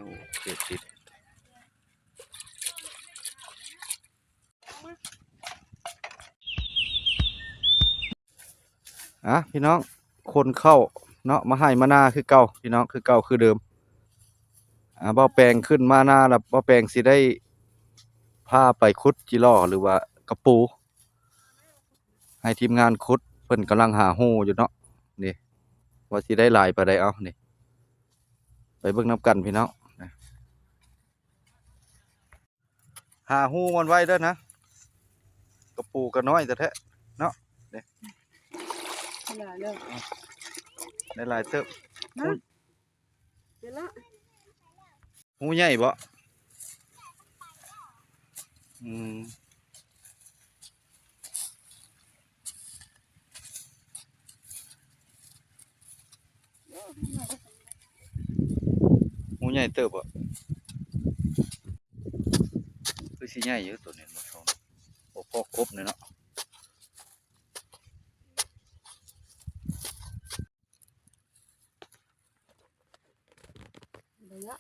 ວເສບຕິດ. ອ່ະ ພີ່ນ້ອງ ຂົນເຂົ້າເນາະ ມາໄຮ່ມານາຄືເກົ່າ ພີ່ນ້ອງ ຄືເກົ່າຄືເດີມ. ອ່າ ເບົາແປງຂຶ້ນມານາແລ້ວ ເບົາແປງຊິໄດ້ພາໄປຂຸດຈີຫຼໍ່ ຫຼືວ່າກະປູ ໃຫ້ທີມງານຂຸດ ເພິ່ນກຳລັງຫາຮູຢູ່ເນາະ. ນີ້ ວ່າຊິໄດ້ຫຼາຍປານໃດ ເອົາ ນີ້ ໄປເບິ່ງນຳກັນພີ່ນ້ອງ. ຫາຮູມັນໄວ້ເດີນະ ກະປູກະນ້ອຍແທ້ໆເນາະ. ນີ້ ຫຼາຍເດີ ໄດ້ຫຼາຍເຕີບ. ຫະ ເຫັນລະ ຮູໃຫຍ່ບໍ່? ອືມ ຮູໃຫຍ່ເຕີບບໍ່? ຄືຊິໃຫຍ່ຢູ່ໂຕນີ້ ບໍ່ພໍກົບນີ້ເນາະ. ໄດ້ລະ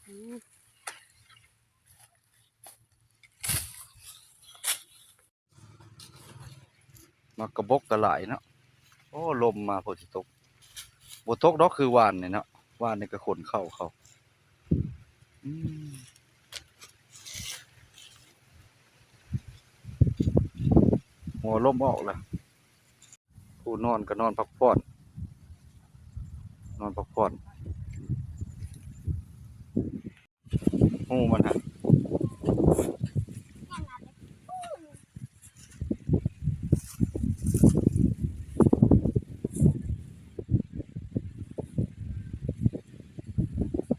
ອືມ. ໝາກກະບົກກະຫຼາຍເນາະ. ໂອ້ ລົມມາ ຝົນຊິຕົກ ບໍ່ຕົກດອກ ຄືວານນີ້ເນາະ. ວານນີ້ກະຂົນເຂົ້າເຂົາ ອືມ ຫົວລົມອອກລະ. ຜູ້ນອນກະນອນພັກຜ່ອນ ນອນພັກຜ່ອນ. ຮູມັນຫັ້ນ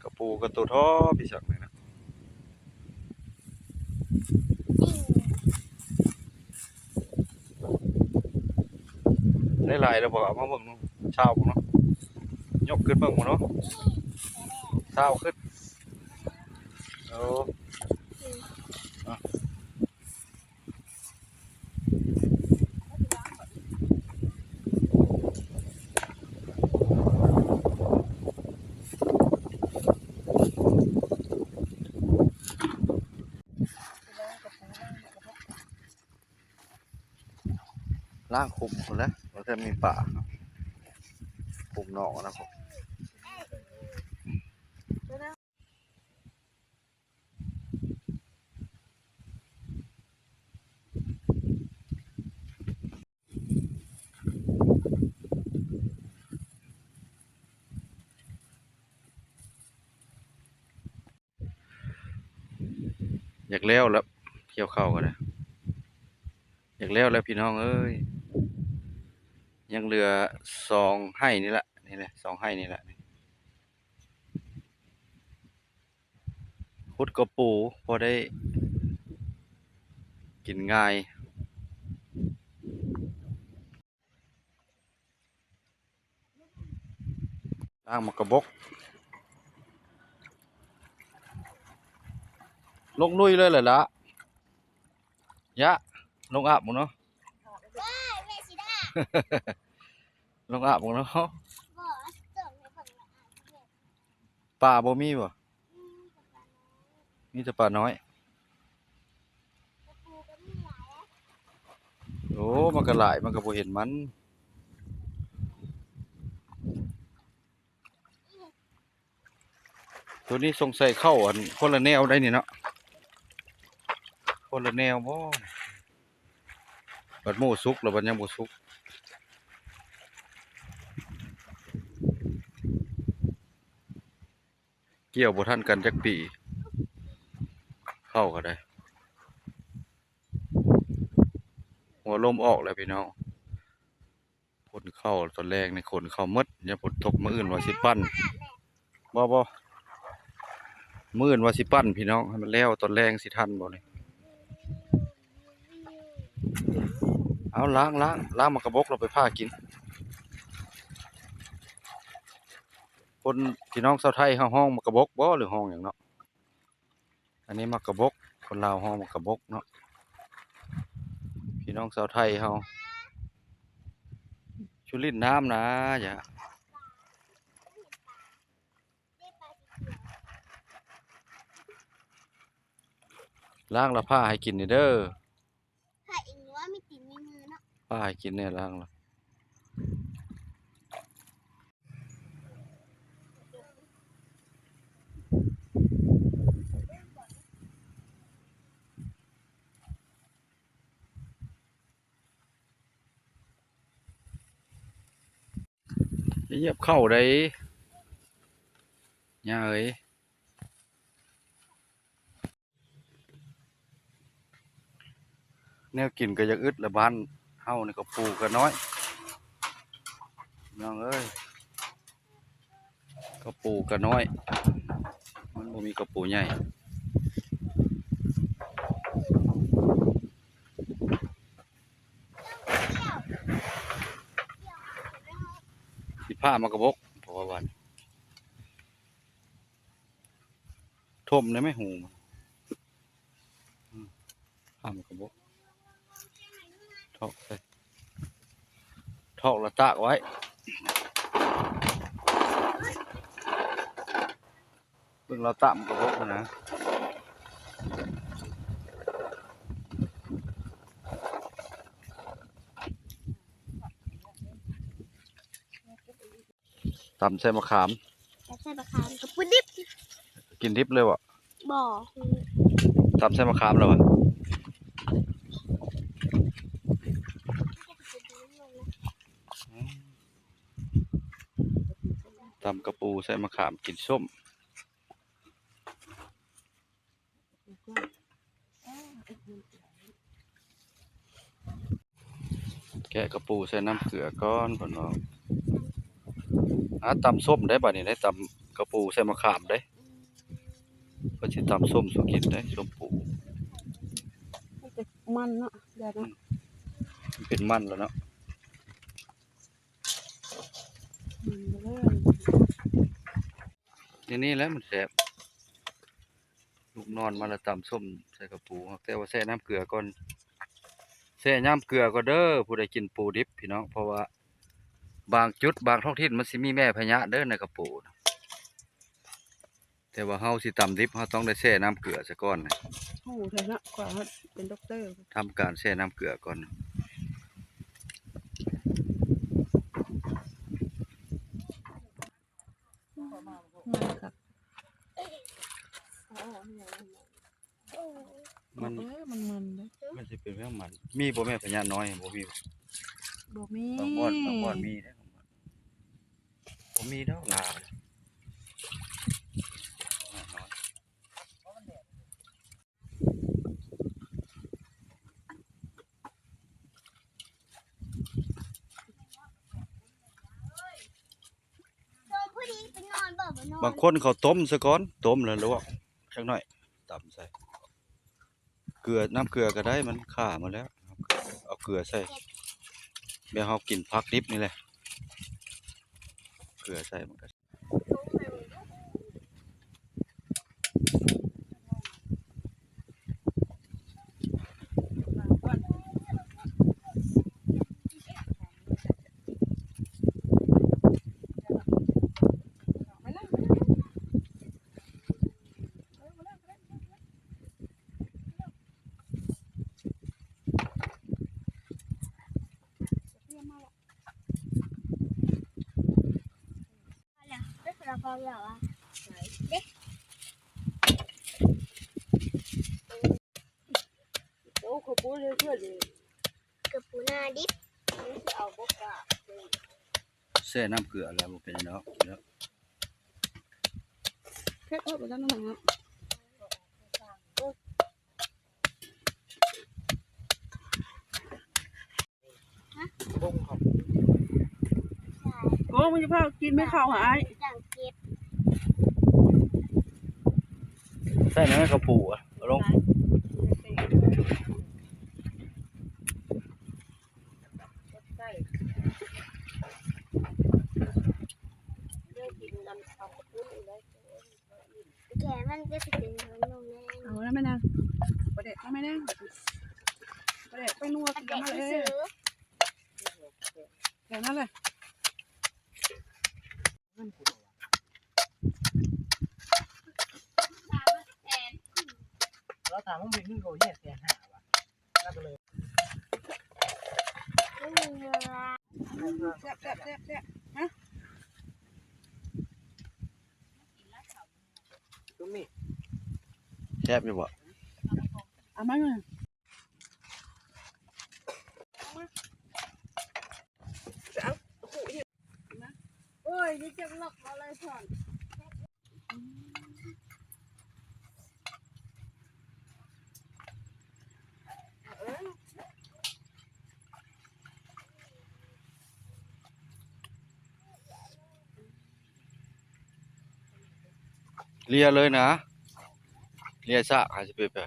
ກະປູກະໂຕທ້ອມ ພີ່ສັກນີ້ນະ. ໄດ້ຫຼາຍແລ້ວບໍ່? ເອົາມາເບິ່ງດູ ຊາວເບິ່ງເນາະ. ຍົກຂຶ້ນເບິ່ງເນາະ ຊາວຂຶ້ນ. ໂອ້ ອະ ລ້າງຂຸມພຸ້ນແຫຼະ ວ່າແຕ່ມີປາ ຂຸມນອກນະ. ຢາກແລ້ວແລ້ວ ກ່ຽວເຂົ້າກະໄດ້ ຢາກແລ້ວແລ້ວພີ່ນ້ອງເອີຍ. ຍັງເຫຼືອສອງໄຮ່ນີ້ລະ ນີ້ແຫຼະ ສອງໄຮ່ນີ້ລະ. ຂຸດກະປູພໍໄດ້ກິນງ່າຍ. ລ້າງໝາກກະບົກ ລົງລຸຍເລີຍແຫຼະລະ. ຢະ ລົງອາບເບິ່ງເນາະ ເອີຍ ແມ່ຊິດາ ລົງອາບເບິ່ງເນາະ. ບໍ່ ປາບໍ່ມີບໍ່? ອືມ ມີແຕ່ປານ້ອຍ ມີແຕ່ປານ້ອຍ. ໂອ້ ມັນກະຫຼາຍ ມັນກະບໍ່ເຫັນມັນ. ໂຕນີ້ສົງໄສເຂົ້າອັນຄົນລະແນວໄດ໋ນີ້ເນາະ ຄົນລະແນວບໍ່? ບັດໝູ່ສຸກແລ້ວ ບັດຍັງບໍ່ສຸກ ກ່ຽວບໍ່ທັນກັນຈັກປີ ເຂົ້າກະໄດ້. ຫົວລົມອອກແລ້ວພີ່ນ້ອງ. ຂົນເຂົ້າຕອນແລງນີ້ ຂົນເຂົ້າໝົດ ຍາຝົນຕົກ ມື້ອື່ນວ່າຊິປັ່ນ ບໍ່ ບໍ່ ມື້ອື່ນວ່າຊິປັ່ນພີ່ນ້ອງ ໃຫ້ມັນແລ້ວຕອນແລງ ຊິທັນບໍ່ນີ້. ເອົາ ລ້າງ ລ້າງ ລ້າງໝາກກະບົກ ແລ້ວໄປຜ່າກິນ. ຄົນ ພີ່ນ້ອງຊາວໄທເຮົາຮ້ອງໝາກກະບົກບໍ່ ຫຼືຮ້ອງຫຍັງເນາະ? ອັນນີ້ໝາກກະບົກ ຄົນລາວຮ້ອງໝາກກະບົກເນາະ ພີ່ນ້ອງຊາວໄທເຮົາ. ຊູຫຼິ້ນນ້ຳນະ ຢ່າ ລ້າງແລ້ວຜ່າໃຫ້ກິນແດ່ເດີ. ພາເອງວ່າມີຕີນມີມືເນາະ ພາໃຫ້ກິນແດ່ ລ້າງແລ້ວ. ຢ່າຢຽບເຂົ້າໃດ ຍ່າເອີຍ. ແນວກິນກໍຢາກອຶດລະ ບ້ານເຮົານີ້ກະປູກະນ້ອຍ ນ້ອງເອີຍ. ກະປູກະນ້ອຍ ມັນບໍ່ມີກະປູໃຫຍ່. ຊິຜ່າມາກະບົກ ເພາະວ່າບ້ານ ຖົມໄດ້ໄໝຫູມັນ ອືມ ຫ້າມກະບົກ ຖອກໃສ່ ຖອກແລ້ວຕາກໄວ້ ເບິ່ງລາວຕຳກະບົກຫັ້ນນະ. ຕຳໃສ່ມະຂາມ ຕຳໃສ່ມະຂາມ ກະປູດິບ ກິນດິບເລີຍບໍ່? ບໍ່ ຕຳໃສ່ມະຂາມແລ້ວຫວາ? ອືມ ຕຳກະປູໃສ່ມະຂາມກິນສົ້ມ. ແກະກະປູໃສ່ນ້ຳເກືອກ່ອນ ເພິ່ນວ່າ. ອາ ຕຳສົ້ມໄດ໋ ບາດນີ້ໄດ໋ ຕຳກະປູໃສ່ມະຂາມໄດ໋ ເພິ່ນຊິຕຳສົ້ມສູ່ກິນໄດ໋ ສົ້ມປູ ມັນເນາະ ອືມ ມັນເນາະ ມັນເປັນມັນແລ້ວເນາະ. ອືມ ແນວນີ້ແຫຼະມັນແຊບ ລູກນອນມາລະຕຳສົ້ມໃສ່ກະປູ ແຕ່ວ່າແຊ່ນ້ຳເກືອກ່ອນ ແຊ່ນ້ຳເກືອກ່ອນເດີ ຜູ້ໃດກິນປູດິບພີ່ນ້ອງ ເພາະວ່າບາງຈຸດບາງທ້ອງຖິ່ນມັນຊິມີແມ່ພະຍາດເດີໃນກະປູນະ. ແຕ່ວ່າເຮົາຊິຕຳດິບ ເຮົາຕ້ອງໄດ້ແຊ່ນ້ຳເກືອຊະກ່ອນນະ. ຮູ້ແທ້ເນາະ ກວ່າເຮົາເປັນດັອກເຕີ ທຳການແຊ່ນ້ຳເກືອກ່ອນ. ມັນຄັກ ມັນ ເອີ ມັນມັນເດ້ ມັນຊິເປັນແບບມັນ ມີບໍ່ແມ່ພະຍາດນ້ອຍ ບໍ່ມີບໍ່? ບໍ່ມີ ບາງບ່ອນ ບາງບ່ອນມີເດ້ ບາງບ່ອນ ບໍ່ມີດອກຫຼາຍ. ບາງຄົນເຂົາຕົ້ມຊະກ່ອນ ຕົ້ມແລ້ວລວກຈັກໜ້ອຍ ຕຳໃສ່ ເກືອ ນ້ຳເກືອກໍໄດ້ ມັນຂ້າໝົດແລ້ວ. ເອົາເກືອໃສ່ ແບບເຮົາກິນຜັກດິບນີ້ແຫຼະ ເກືອໃສ່ມັນກໍ ໂອ້ ເຂົ້າປຸ້ນເລີຍເພື່ອນເດ ເກືອບປູນາດິບ ເອົາບໍ່ກະ ແຊ່ນ້ຳເກືອແລ້ວບໍ່ເປັນຫຍັງດອກ ເຜັດໂພດບໍ່ທັນໜ້ອຍເນາະ. ໂອ້ ມັນຈະພາກິນແມ່ເຂົ້າຫາອ້າຍ ໃສ່ໃນກະປູ ເອົາລົງ. ແກະມັນກໍຊິເປັນຂອງນ້ອງແນງ ເອົາແລ້ວແມ່ນາງ ປາແດກມາແມ່ນາງ ປາແດກໄປນົວກິນກັບມັນເອີຍ. ນັ້ນແຫຼະ ເງິນກູບໍ່ວ່າ ລາວຖາມວ່າເປັນເງິນກູແຍກແສນຫ້າວ່າ ລາວກໍເລີຍ ແຊບໆໆໆ ຮະ ແຊບຢູ່ບໍ່? ເອົາມາ ໂອ້ຍ ນີ້ຈັກລັອກບໍ່ໄດ້ສອນ ເລຍເລີຍນະ ເລຍຊະ ໃຫ້ຊິໄປ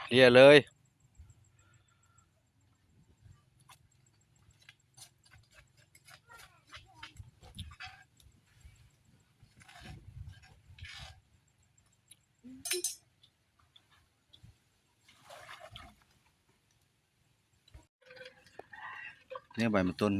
ເລຍເລີຍ. ນີ້ໃບມັນຕົ້ນ.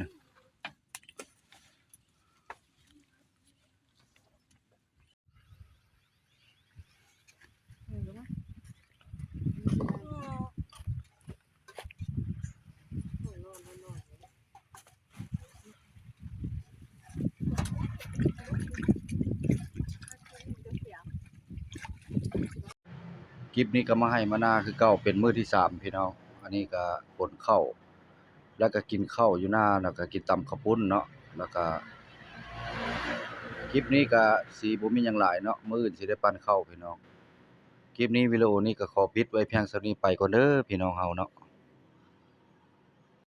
ຄລິບນີ້ກໍມາໄຮ່ມານາຄືເກົ່າ ເປັນມື້ທີສາມພີ່ນ້ອງ. ອັນນີ້ກໍຂົນເຂົ້າ ແລ້ວກໍກິນເຂົ້າຢູ່ນາ ແລ້ວກໍກິນຕຳເຂົ້າປຸ້ນເນາະ. ແລ້ວກໍຄລິບນີ້ກໍຊິບໍ່ມີຫຍັງຫຼາຍເນາະ ມື້ອື່ນຊິໄດ້ປັ້ນເຂົ້າພີ່ນ້ອງ. ຄລິບນີ້ ວິດີໂອນີ້ກໍຂໍປິດໄວ້ພຽງສ່ຳນີ້ ໄປກ່ອນເດີພີ່ນ້ອງເຮົາເນາະ.